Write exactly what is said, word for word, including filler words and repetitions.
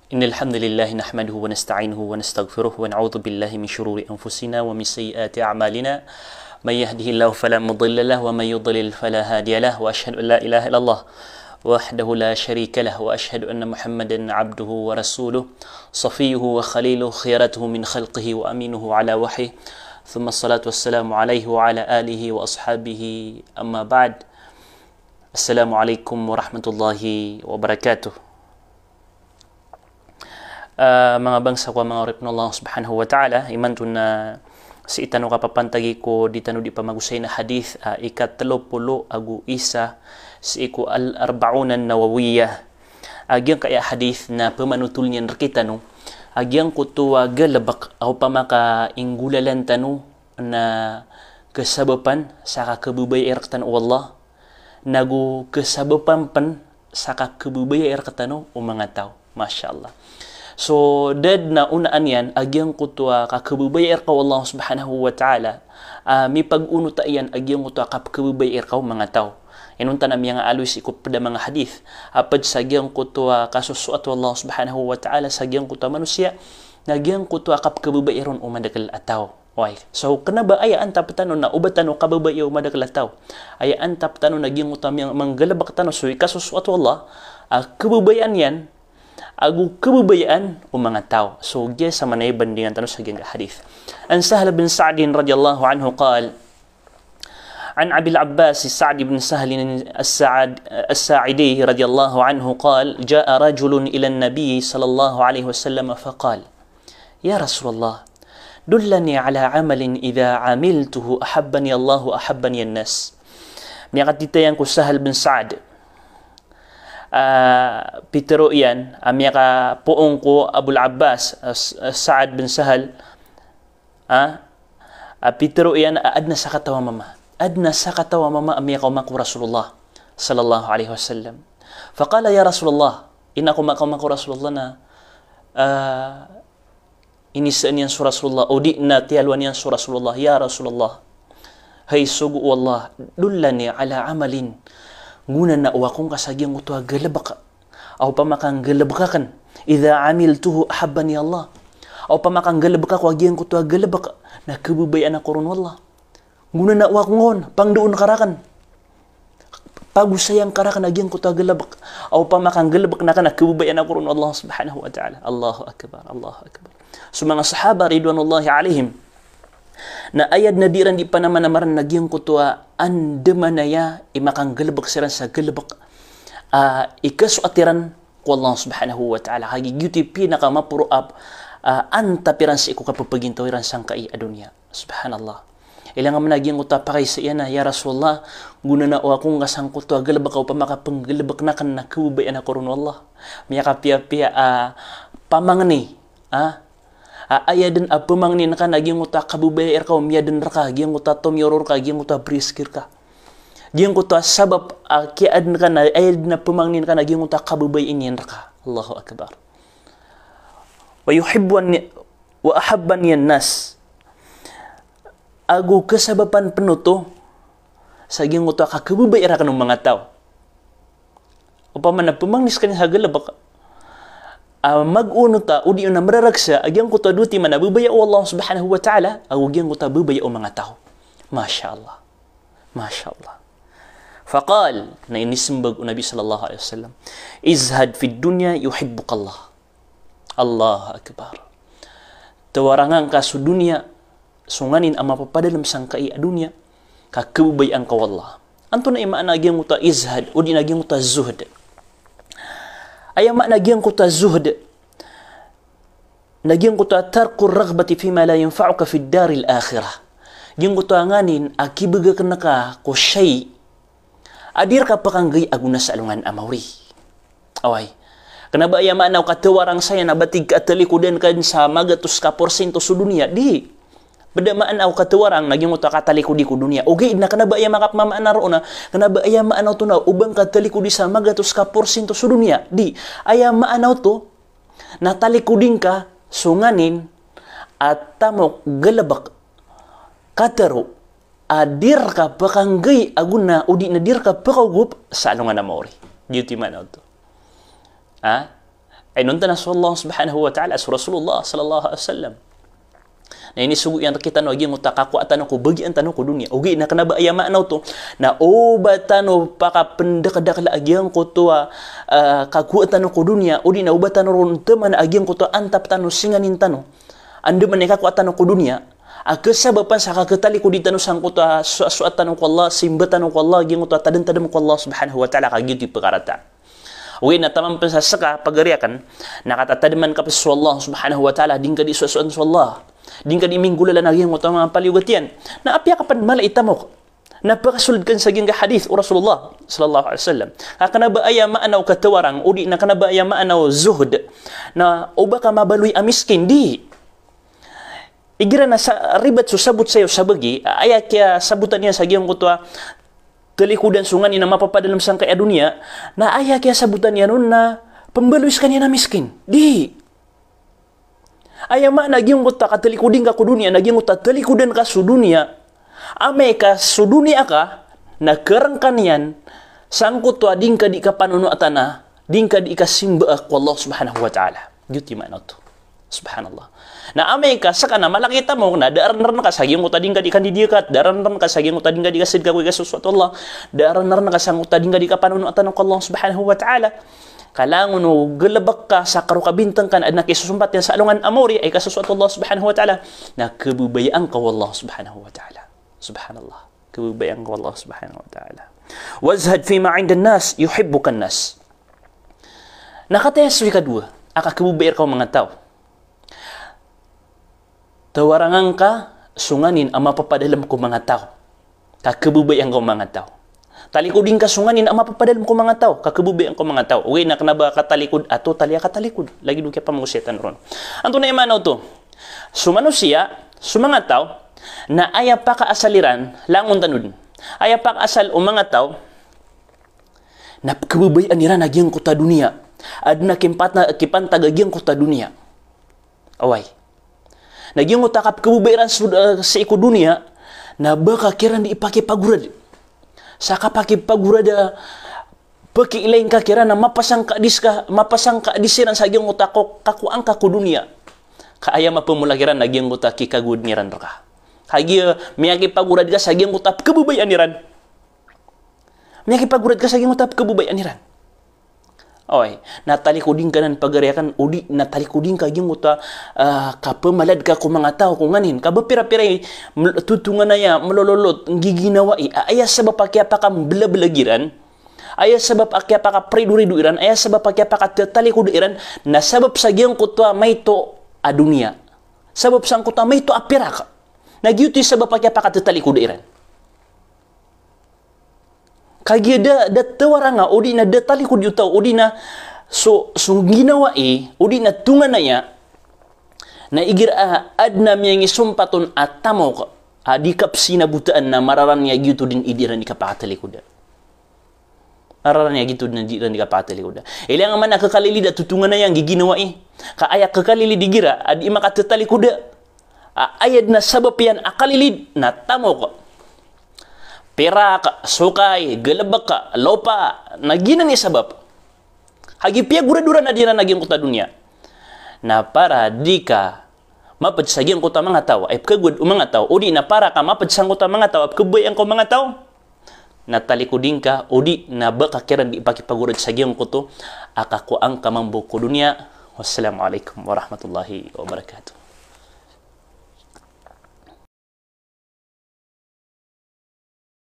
إن الحمد لله نحمده ونستعينه ونستغفره ونعوذ بالله من شرور أنفسنا ومن سيئات أعمالنا. من يهده الله فلا مضل له ومن يضلل فلا هادي له، وأشهد أن لا إله إلا الله وحده لا شريك له، وأشهد أن محمدا عبده ورسوله، صفيه وخليله، خيرته من خلقه وأمينه على وحيه، ثم الصلاة والسلام عليه وعلى آله وأصحابه، أما بعد. السلام عليكم ورحمة الله وبركاته. Ah, manga bangsa ko a manga oripn o Allah subhanahu wa ta'ala, imanto na sii tano kapapantagi ko di tano di pamagosay na hadith, ah, ika telo polo ago isa sii ko Al-Arba'un An-Nawawiyah. A giyangkaya hadith na pemanotol niyan rkitano a giyangkoto a galbk a opama ka inggolalan tano na kesabapan sa kakebabayai rktano o Allah, nago kesabapan pn sa kakebabayai rktano o manga taw. Masha Allah. So, da dn a onaan iyan a giyangkoto a kakebabayai rka o Allah subhanahu wa ta'ala, a mipagonota iyan a giyangkoto a kapkebabayai rka o manga taw. Inonta na miyangaaloy sii ko pd a manga hadith a pd sa giyangkoto a kasosoat o Allah subhanahu wa ta'ala sa giyangkoto a manosiya, na giyangkoto a kapkebabayai ron o madakl a taw. Oway. So, kna ba aya antap tano na oba tano kababayai o madakl a taw, aya antap tano na giyangkoto a miyang-, manggalbk tano so ikasosoat o Allah a kebabayaan iyan ago kebabayaan o manga taw. So, giya sa manaya bandingan tano sa giyangkaya hadith. An Sahl bin Sa'd radiyallahu anhu qal, عن أبي العباس سعد بن سهل السعد-، الساعدي رضي الله عنه قال: جاء رجل إلى النبي صلى الله عليه وسلم فقال: يا رسول الله، دلني على عمل إذا عملته أحبني الله وأحبني الناس. Miyakatitayan ko Sahl bin Sa'd. Ah, pitharo iyan, ah, miyakapoon ko Abul Abbas, ah, S-, ah, Sa'd bin Sahl, ah, ah, pitharo iyan, ah, adn a sakataw a mama. Adn a sakataw a mama a miyakaoma ko Rasulullah sallallahu alaihi wasallam. Faqala, "Ya Rasulullah," ino ko makaoma ko Rasulullah na, ah, inisaan iyan so Rasulullah, o di na tiyalowan iyan so Rasulullah, "Ya Rasulullah, hay sogo o Allah, dullani ala amalin, gonanao akongka sa giyangkoto a galbk a opama ka nggalbk akn, idha amiltuhu ahabbani Allah, a opama ka nggalbk ako a giyangkoto a galbk na khababayaan ako ron o Allah. Gonanao ako ngka on, pangdoon ka rakn. Pagosayan ka rakn a giyangkoto a galbk a opama ka nggalbk akn na khababayaan ako ron o Allah subhanahu wa ta'ala." Allahu akbar, Allahu akbar. So manga sahaba ridwanullahi alaihim, na aya dn a di iran di panamanamaran na giyangkoto a andamanaya i makanggalbk siran sa galbk a ikasoat iran ko Allah subhanahu wa ta'ala. Kagiya giyoto i pinakamaporo a, ah, antap iran sii ko kapapagintaw iran sangkai a doniya. Subhanallah. Ilay nga man a giyangkoto a pakaiza iyan a, "Ya Rasulullah, gonanao akongka sangkoto a galbk a opama ka pnggalbk akn na khababayaan ako ron o Allah." Miyakapiyapiya a pamangni, ah, a aya dn a pamangnin ka na giyangkoto a khababayai rka o miyadn rka, giyangkoto a tomiyoro rka, giyangkoto a briski rka, giyangkoto a sabap a kiyaadn ka na aya dn a pamangnin ka na giyangkoto a khababayai niyan rka. Allahu akbar. Wa yuhibbu an-, wa ahabbani an-nas. Ago kasabapan pn oto sa giyangkoto a kakhababayai rakn o manga taw. Opama na pamangni skaniyan sa galbk a magonot a odi na mararaksa a giyangkoto a dowa timan a babaya o Allah subhanahu wa ta'ala, ago giyangkoto a babaya o manga taw. Masha Allah. Masha Allah. Faqal, na inismbag o Nabi sallallahu alaihi wasallam, "Izhad fid dunya yuhibbukallah." Allahu akbar. Tawarangan ka so doniya, so nganin a mapapadalm sangkai a doniya, ka khababayaan ka o Allah. Antonaa i maana a giyangkoto a izhad, odi na giyangkoto a zuhd? Aya maana a giyangkoto a zuhd na giyangkoto a tarkur raghbati fima la yanfa'uka fid daril akhirah. Giyangkoto a nganin a kibagakn ka ko shay a di rka pkanggai a gona sa alongan a maori. Oway. Kna ba aya maana o katawarang saya na ba tig ka a talikodan ka dn sa magatos ka porsinto so doniya? Di. Pd a maana o katawarang na giyangkoto a katalikodi ko doniya. Ogaid na kna ba aya makapmamaana roo na, kna ba aya maana oto na o ba ngka talikodi sa magatos ka porsinto so doniya? Di. Aya maana oto na talikodi ngka so nganin a tamok, galbk, katharo a di rka pkanggai a gona odi na di rka pkaogop sa alongan a maori. Giyoto i maana oto. Ha? Ay, inonta na so Allah subhanahu wa ta'ala, so Rasulullah sallallahu alaihi wasallam. Na inisogo iyan rkitano a giyangkoto a kakowa tano ko bagian tano ko doniya. Ogaid na kna ba aya maana oto na o ba tano pakapndakdakla a giyangkoto a, ah, kakowa tano ko doniya, odi na o ba tano ron tmana a giyangkoto a antap tano, singanin tano. Andamanaya i kakowa tano ko doniya a kasabapan sa kakatalikodi tano sangkoto a soasoat tano ko Allah, simba tano ko Allah, giyangkoto a tadmtadm ko Allah subhanahu wa ta'ala, ka giyoto i pkarata. Ogaid na taman pn sa ska, pagari akn, na katatadman ka pn so Allah subhanahu wa ta'ala, di ngka di soasoan so Allah, di ngka di minggolalan a giyangkoto a manga paliyogat iyan. Na apiya ka pn mala i tamok, na pakasold kn sa giyangkai a hadith o Rasulullah sallallahu alaihi wasallam. Ka kna ba aya maana o katawarang, odi na kna ba aya maana o zuhd na o ba ka mabaloy a miskin, di. Igira na sa ribat so sabot saya o sabagi, aya kiyasabotan iyan sa giyangkoto a talikodan so nganin a mapapadalm sangkai a doniya, na aya kiyasabotan iyan on na pmbaloy skaniyan a miskin. Di. Aya maana giyangkoto a katalikodi ngka ko doniya, na giyangkoto a talikodan ka so doniya. Amay ka so doniya ka, na karngka niyan sangkoto a di ngka di kapanonoatan a, di ngka di kasimba ko Allah subhanahu wa ta'ala. Giyoto i maana oto. Subhanallah. Na amay ka ska na mala i tamok, na da rnrn ka sa giyangkoto a di ngka di kandidiyakat, da rnrn ka sa giyangkoto a di ngka di kasadka ko ikasosoat o Allah, da rnrn ka sangkoto a di ngka di kapanonoatan ko Allah subhanahu wa ta'ala. Ka langon o galbk ka sa karo kabintang ka na adn a kisosompat iyan sa alongan a maori a ikasosoat o Allah subhanahu wa ta'ala, na kababayaan ka o Allah subhanahu wa ta'ala. Subhanallah. Kababayaan ka o Allah subhanahu wa ta'ala. Wazhad fima indan nas yuhibbukan nas. Na kataya so ikadowa a kakhababayai rka o manga taw. Tawarangan ka so nganin a mapapadalm ko manga taw, ka khababayaan ka o manga taw. Talikodi ngka so nganin a mapapadalm ko manga taw, ka khababayaan ka o manga taw. Ogaid na kna ba katalikod a totally a katalikod, lagid o kiyapamagosay tano ron. Antonaa i maana oto? So manosiya, so manga taw, na aya pakaasal iran, langon tano dn. Aya pakaasal o manga taw, na pkhababayaan iran a giyangkoto a doniya. Adn a kimpata-, kipantag a giyangkoto a doniya. Oway. Na giyangkoto a kapkhababaya iran so, eh, sii ko doniya, na ba ka kiran di ipakipagorad. Sa kapakipagorad a pakiilay ngka kiran na mapasang ka a di ska, mapasang ka a di siran sa giyangkoto a ko-, kakowa ngka ko doniya. Ka aya mapamola kiran na giyangkoto a kikagowadan iran rka. Kagiya miyakipagorad ka sa giyangkoto a pkhababayaan iran. Miyakipagorad ka sa giyangkoto a pkhababayaan iran. Oway, na talikodi ngka nan pagari akn, odi na talikodi ngka giyangkoto a, ah, kapamalad ka ko manga taw ko nganin. Ka ba pira-pira i ml-, totonganaya, mlololot, nggiginawai, a-, aya sabap a kiyapakamblablagi ran, aya sabap a kiyapakaprido-rido iran, aya sabap a kiyapakatatalikoda iran, na sabap sa giyangkoto a maito a doniya. Sabap sangkoto a maito a pirak. Na giyoto i sabap a kiyapakatatalikoda iran. Kagiya da, da tawaranga, odi na da talikodi o taw, odi na so, so ngginawai, odi na tonganaya, na igira a adn a miyangisompat on a tamok a di kapsinabotaan na mararani a giyoto dn i di iran di kapakatalikoda. Mararani a giyoto dn i di iran di kapakatalikoda. Ilay angka man a khakalilid a totonganaya nggiginawai. Ka aya khakalilid igira a di makatatalikoda. A, aya dn a sabap iyan a kalilid na tamok, pirak, sokay, galbk, lopa, na giyanan i sabap. Kagiya piyagoradoran a di iran a giyangkoto a doniya. Na para di ka mapd sa giyangkoto a manga taw a ipkhagowad o manga taw, odi na para ka mapd sangkoto a manga taw a pkhababayaan ka o manga taw, na talikodi ngka, odi na ba ka kiran di ipakipagorad sa giyangkoto a kakowa ngka mambo ko doniya. Wassalamu alaikum warahmatullahi wabarakatuh.